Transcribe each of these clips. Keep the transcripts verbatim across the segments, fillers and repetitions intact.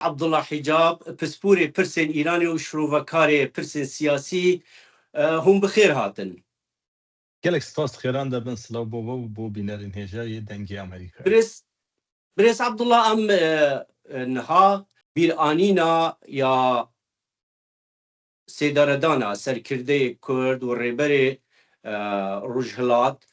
Abdullah Hicab, pispûrê pirsên Îranê û şirovekarê pirsên siyasî, e, hûn bi xêr hatin. Gelek spas, xêran de bin, silav bo we û bo bînerên hêja yê Dengê Amerîkayê. Birêz, Birêz Abdullah, em, e, e, niha bîranîna ya sêdaredana serkirdeyê Kurd û rêberê, e, Rojhilat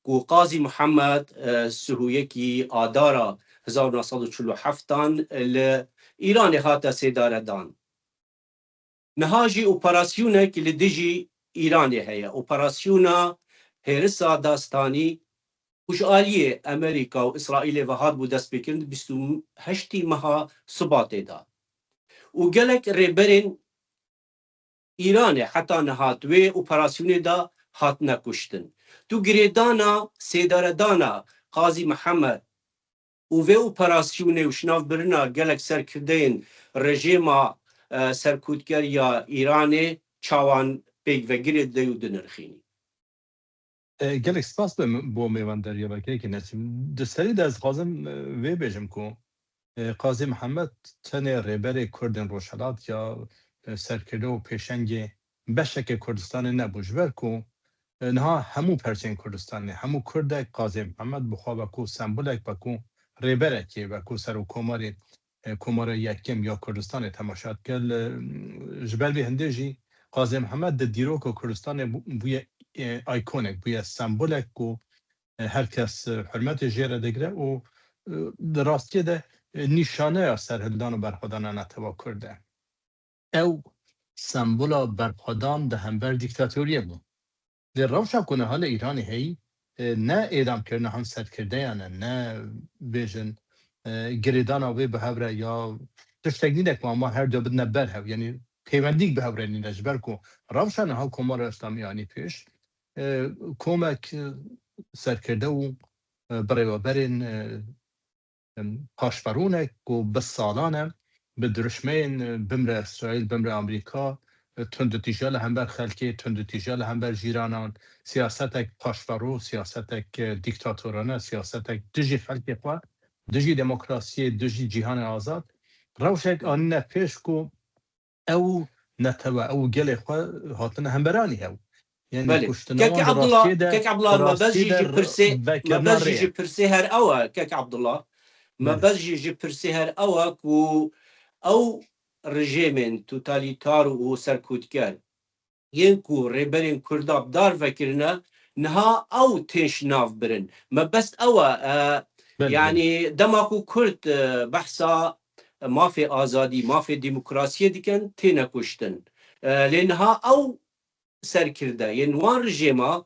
ku Qazî Mihemed, e, sih û yekî Adara hezar û neh sed û çil û heftan li Îranê hate sêdaredan. Niha jî operasyonek li dijî Îranê heye. Operasyona hêrisa dastanî ku ji aliyê Amerîka û Îsraîlê ve hatibû destpêkirin di bîst û heştî meha Sibatê de. Û gelek rêberên Îranê heta niha di wê operasyonê de hatine kuştin. Tu girêdana sêdaredana Qazî Mihemed û vê operasyonê û şinavbirina gelek serkirdeyên rejêma, e, serkûtger ya Îranê çawan pêk vegirê didey û dinirxînî? E, gelek spas be bo mêvandariya we kekê Nesîm. Di serî de ez dixwazim, e, vê bêjim ku, e, Qazî Mihemed tenê rêberê Kurdên Rojhilat ya, e, serkirde û pêşengê beşeke Kurdistanê nebû. Ji ber ku, e, niha hemû persên Kurdistanê, hemû Kurdek Qazî Mihemed bi xwe wekû sembolek, wekû rêberekê, wekû serokkomarê, e, Komara Yekem ya Kurdistanê temaşe dike. Li, ji ber vê hindê jî Qazî Mihemed di dîroka Kurdistanê bû-, bûye, e, ikonek, bûye sembolek ku, e, her kes, e, hurmetê jê re digire û, e, di rastiyê de, e, nîşaneya serhildan û berxwedana netewa Kurd e. Ew sembola berxwedan di hember dîktatoriyê bû. Lê rewşa ku niha li Îranê heyî, e, ne êdamkirina hin serkirdeyan e, ne bêjin, e, girêdana wê bi hev re ya tiştek nîne ku ema her du bidine ber hev, yanî pêwendîk bi hev re nîne, ji ber ku rewşa niha Komara Îslamî anî pêş, e, komek, e, serkirde û, e, birêveberên, e, em, paşverûnek ku bi salan e bi dirûşmeyên, e, bimre Îsraîl, bimre Amerîka, e, tundûtîja li hember xelkê, tundûtîja li hember jîranan, siyasetek paşverû, siyasetek, e, dîktatorane, siyasetek dijî xelkê xwe, dijî demokrasiyê, dijî cîhanê azad, rewşek anîne pêş ku ew netewe, ew gelê xwe hatine hemberanî hev. Yanî Belê. Kuştina Kek wan di Abdullah, rastiyê de, Kek Abdullah, di me bez rastiyê jî de ji pirsê, me vekirina bez jî rê. Ji pirsê her ew e, Kek Abdullah. Me Belê. Bez jî ji pirsê her ew e ku ew rejêmên totalîtar û serkûtger yên ku rêberên Kurda bi dar vekirine, niha ew tên şinav birin. Mebest ew e, e, Belê, belê. Yanî dema ku Kurd, e, behsa mafê azadî, mafê demokrasiyê dikin, têne kuştin. E, lê niha ew serkirde yên wan rejêma,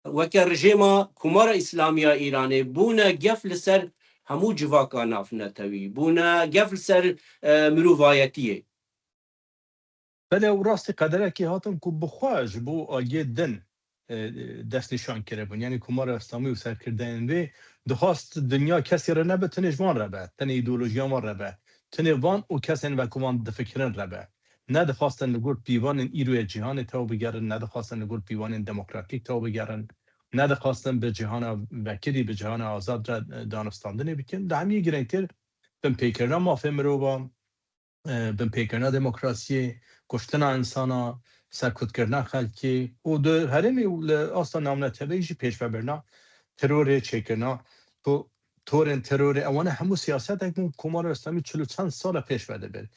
weke rejêma Komara Îslamî ya Îranê, bûne gef li ser hemû civaka navnetewî, bûne gef li ser, e, mirovayetiyê. Belê, ew rastî qederekê hatin ku bi xwe ji bo aliyê din, e, destnîşan kiribûn. Yanî Komara Îslamî û serkirdeyên wê dixwast dinya kesê re nebe, tenê ji wan re be, tenê îdeolojiya wan re be, tenê van û kesên wekî wan difikirin re be. Nedixwastin li gor pîvanên îro yê cîhanê tew bigerin, nedixwastin li gor pîvanên demokratîk tew bigerin, nedixwastin bi cîhana vekirî, bi cîhana azad re, e, danûstandinê bikin. Li hemî girîngtir binpêkirina mafê mirovan, e, binpêkirina demokrasiyê, kuştina insana, serkutkirina xelkê û di herêmê û li asta navneteweyî jî pêşvebirina terorê, çêkirina to-, torên terorê, ewana hemû siyasetek bûn Komara Îslamî çil û çend sala pêş ve dibir.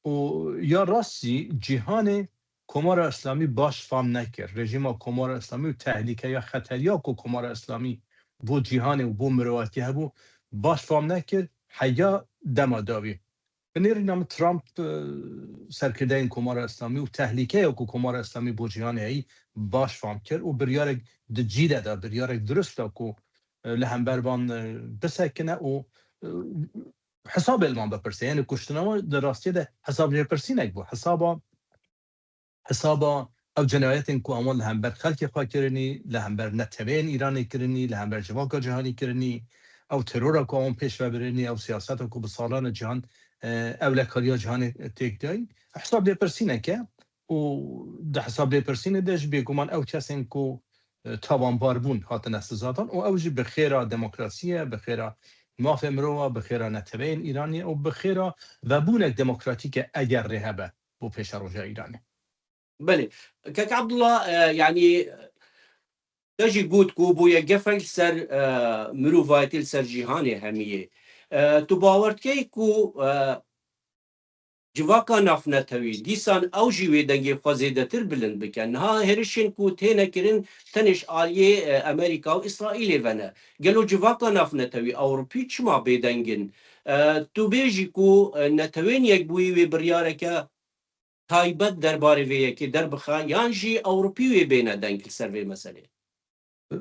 Û ya rast jî cîhanê Komara Îslamî baş fam nekir. Rejîma Komara Îslamî û tehlîkeya, xeteriya ku Komara Îslamî bo cîhanê û bo mirovatiyê hebû, baş fam nekir, heya dema dawî. Bi nêrîna min Trump, e, serkirdeyên Komara Îslamî û tehlîkeya ku Komara Îslamî bo cîhanê heyî baş fam kir û biryarek di cî de da, biryarek dirust da ku, e, li hember van, e, bisekine û, e, hesabê li van bipirse. Yanî kuştina wan di rastiyê de hesabjêpirsînek bû. Hesaba, hesaba ew cinayetên ku ewan li hember xelkê xwe kirinî, li hember neteweyên Îranê kirinî, li hember civaka cîhanî kirinî, ew terora ku ewan pêş ve birinî, ew siyaseta ku bi salan e cîhan, e, ewlekariya cîhanê têk dayî, hesab lêpirsînek e û di hesab lêpirsînê de ji bêguman ew kesên ku, e, tawanbar bûn hatine sizadan û ew jî bi xêra demokrasiyê, bi xêra mafê mirova, bi xêra neteweyên Îranê û bi xêra vebûnek demokratîk e eger rê hebe bo pêşeroja Îranê. Belê. Kek Abdullah, e, yanî te jî got ku bûye gefek li ser, e, mirovayetî, li ser cîhanê hemiyê. E, tu bawer dikey ku, e, civaka navnetewî dîsan ew jî wê dengê xwe zêdetir bilind bikin? Niha hêrişên ku têne kirin tenê ji aliyê, e, Amerîka û Îsraîlê ve ne. Gelo civaka navnetewî, Ewropî çima bêdeng in? E, tu bêjî ku, e, Netewên Yekbûyî wê biryareke taybet derbarê vê yekê derbixe yan jî Ewropî wê bêne deng li ser vê meselê?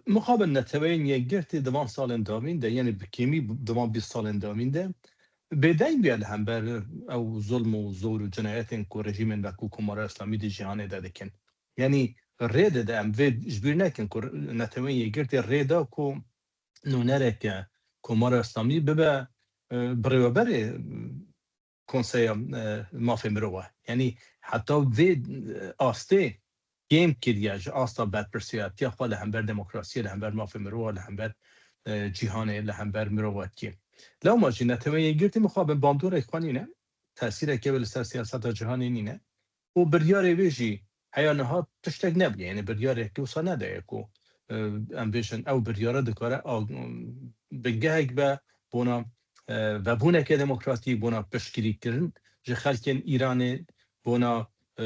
Mixabin Neteweyên Yekgirtî di van salên dawîn de, yanî bi kêmî di van bîst salên dawîn de bêdeng bûye li hember ew zulm û zor û cinayetên ku rejîmên wekû Komara Îslamî di cîhanê de dikin. Yanî rê dide, em vê ji bîr nekin ku Neteweyên Yekgirtî rê da ku nûnereke Komara Îslamî bibe, e, birêveberê Konseya, e, Mafê Mirova. Yanî heta vê, e, astê kêm kiriye ji asta berpirsiyartiya xwe li hember demokrasiyê, li hember mafê mirova, li hember, e, cîhanê, li hember mirovatiyê. Lewma jî Neteweyên Yekgirtî mixabin bandorek xwe nîne, tesîreke wê li ser siyaseta cîhanê nîne. Û biryarê wê jî heya niha tiştek nebûye. Yanî biryareke wisa nedaye ku, e, em bêjin ew biryara dikare a, bingehek be bona, e, vebûneke demokratî, bona piştgirîkirin ji xelkên Îranê, bona, e,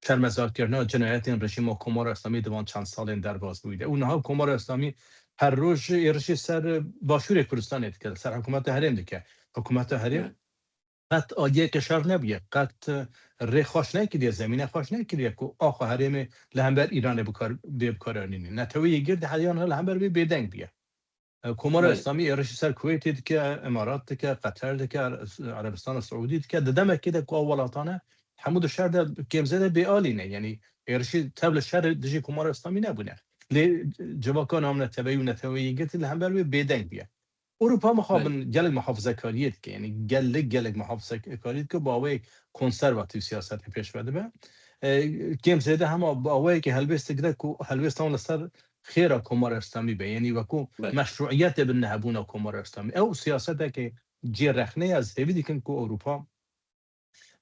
şermezarkirina cinayetên rejîma Komara Îslamî di van çend salên derbas bûyî de. Û niha Komara Îslamî her roj êrişê ser Başûrê Kurdistanê dike, ser hikûmeta herêm dike. Hikûmeta herêm qet aliyeke şer nebûye, qet rê xweş nekiriye, zemîne xweş nekiriye ku axa herêmê li hember Îranê bikar, bê bikaranînê. Neteweyê Yekgirtî heriyan li hember vê bêdeng bûye. E, Komara Îslamî êrişî ser Kuweytê dike, Îmarat dike, Qeter dike, Erebistana Siûdî dike. Di demekê de ku ew welatane hemû di şer de kêmzêde bêalî ne. Yanî êrişî tev li şer dijî Komara Îslamî nebûne. Lê civaka navneteweyî û Neteweyê Yekgirtî li hember wê bêdeng bûye. Ewropa mixabin gelek muhafizekariyê dike, yanî gelek, gelek muhafizekariyê dike, bi awayek konservatîf siyasetê pêş ve dibe. E, kêm zêde hema bi awayekî helwêst digire ku helwêsta wan li ser xêra Komara Îslamî be, yanî wekû meşrûiyetê bi nehebûna Komara Îslamî. Ew siyaseteke cê rexne ye, ez hêvî dikim ku Ewropa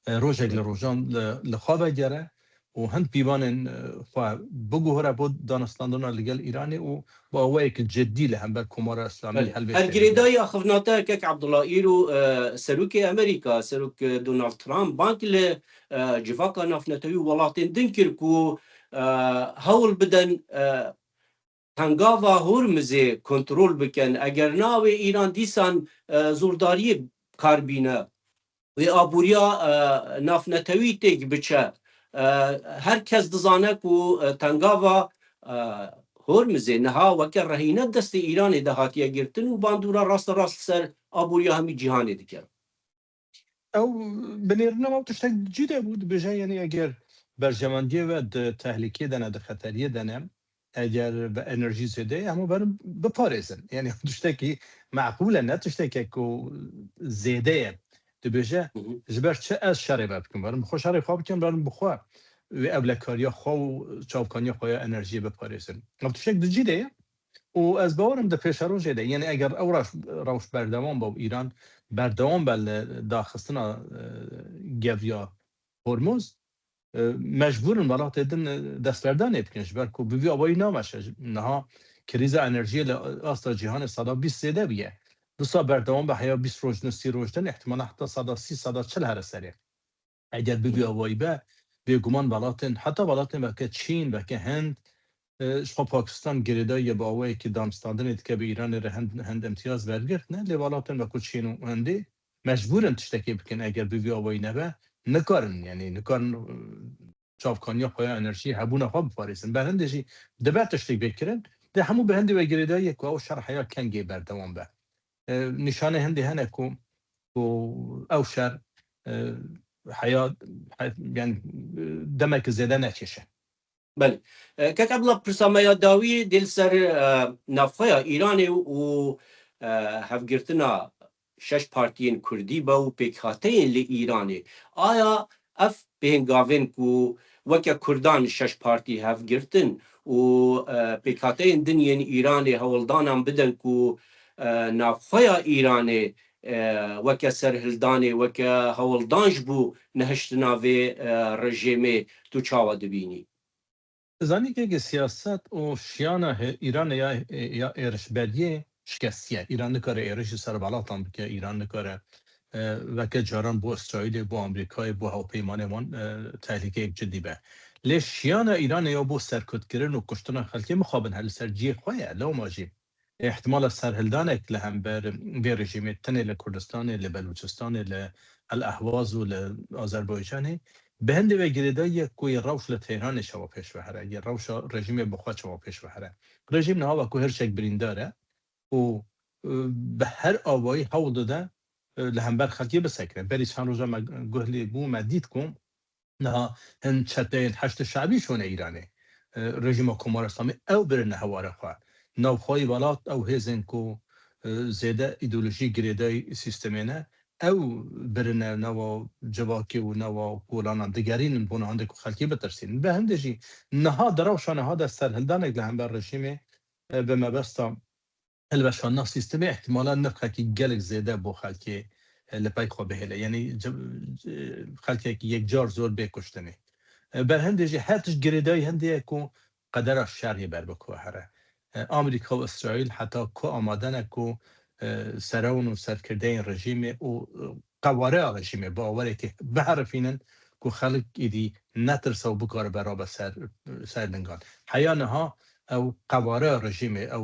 e, rojek li rojan li, li xwe vegere û hin pîvanên, e, xwe biguhere bo danûstandina li gel Îranê û bi awayek cidî li hember Komara Îslamî helbestê bike. Her girêdayî axivnate kek Abdullah îro, e, Serokê Amerîka, Serok, e, Donald Trump bang li, e, civaka navnetewî welatên din kir ku, e, hewl bidin, e, Tengava Hormizê kontrol bikin, eger na wê Îran dîsan, e, zordariyê kar bîne, wê aboriya, e, navnetewî têk biçe. E, her kes dizane ku, e, Tengava, e, Hormizê niha weke rehîne destê Îranê de hatiye girtin û bandora rasterast li ser aboriya hemî cîhanê dike. Ew binêrina me tiştek cî de bû, dibêje, yanî eger berjewendiyê we di tehlîkê de ne, di xeteriyê de ne, eger bi enerjî zêde ye, hemû berin biparêzin. Yanî tiştekî meqûl e, ne tişteke ku zêde ye. Dibêje, ji ber çi ez şerê ve bikim? Berin bi xwe şerê xwe bikim, berin bi xwe wê ewlekariya xwe û çavkaniya xwe ya enerjiyê biparêzin. Ev tiştek di cî de ye. Û ez bawer im di pêşerojê de, yanî eger ew reş-, rewş berdewam be û Îran berdewam be li daxistina, e, geviya Hormuz, e, mecbûr in welatê din, e, destberdanê bikin, ji ber ku bi vî awayî nameşe. Niha krîza enerjiyê li asta cîhanê seda bîst zêde bûye. Disa berdewam be heya bîst roj din, sî roj din, îhtimala heta seda sî, seda çil here serê. Eger bi vî awayî be, bêguman welatên, heta welatên weke Çîn, weke Hind, e, ji xwe Pakistan girêdayî ye bi awayekî danûstandinê dike bi Îranê re hind, hind îmtiyaz wergirtine, lê welatên wekû Çîn û Hindê mecbûr in tiştekê bikin, eger bi vî awayî nebe, nikarin, yanî nikarin, e, çavkaniya xwe ya enerjiyê, hebûna xwe biparêzin. Ber hindê jî dibe tiştek bê kirin, dê hemû bi hindê ve girêdayî ye ku ew şer heya kengê berdewam be. E, nîşanê hindê hene ku, ku ew şer, e, heya, he-, yanî, e, demeke zêde nekêşe. Belê. E, kek Abdullah, pirsa me ya dawî dê li ser, e, navxweya Îranê û, e, hevgirtina şeş partiyên kurdî be û pêkhateyên li Îranê. Aya ev pêngavên ku weke kurdan şeş partî hevgirtin û, e, pêkhateyên din yên Îranê hewldanan bidin ku, e, navxweya Îranê, e, weke serhildanê, weke hewldan ji bo nehiştina vê, e, rejîmê tu çawa dibînî? Zanîngehê siyaset û şiyana he-, Îranê ya, ya êrişberiyê şikestiye. Îran nikare êrişî ser welatan bike, Îran nikare, e, weke caran bo Îsraîlê, bo Amerîkayê, bo hevpeymanê wan, e, tehlîkeyek cidî be. Lê şiyana Îranê ya bo serkutkirin û kuştina xelkê mixabin he li ser cihê xwe ye, lewma jî. Îhtimala serhildanek li hember vê rejîmê tenê li Kurdistanê, li Belûçistanê, li El Ehwaz û li Azerbaycanê bi hindê ve girêdayî ye ku yê rewş li Tehranê çawa pêş ve here, yê rewşa rejîmê bi xwe çawa pêş ve here. Rejîm niha wek ku hirçek birîndar e û, e, bi her awayî hewl dide, e, li hember xelkê bisekine. Berî çend roja me guh lê bû, me dît ku niha hin çeteyên Heşdê Şebî çûne Îranê. E, rejîma Komara Îslamî ew birine hewara xwe. Navxweyî welat ew hêzên ku, e, zêde îdeolojî girêdayî sîstemê ne, ew birine nava civakê û nava kolanan digerînin bo niha hindê ku xelkê bitirsînin. Bi hindê jî niha di rewşa niha de serhildanek li hember rejîmê, e, bi mebesta hilweşandina sîstemê îhtimala nirxekî gelek zêde bo xelkê, e, li pey xwe bihêle. Yanî ci-, e, xelkek yekcar zor bê kuştinê. E, ber hindê jî her tişt girêdayî hindê ye ku qedera şerê ber bikeve here. E, Amerîka û Îsraîl heta ku amade ne ku, e, serewn û serkirdeyên rejîmê û, e, qewareya rejîmê bi awerekê biherifînin ku xelk êdî netirse û bikare berabe ser, ser lingan. Heya niha ew qewareya rejîmê, ew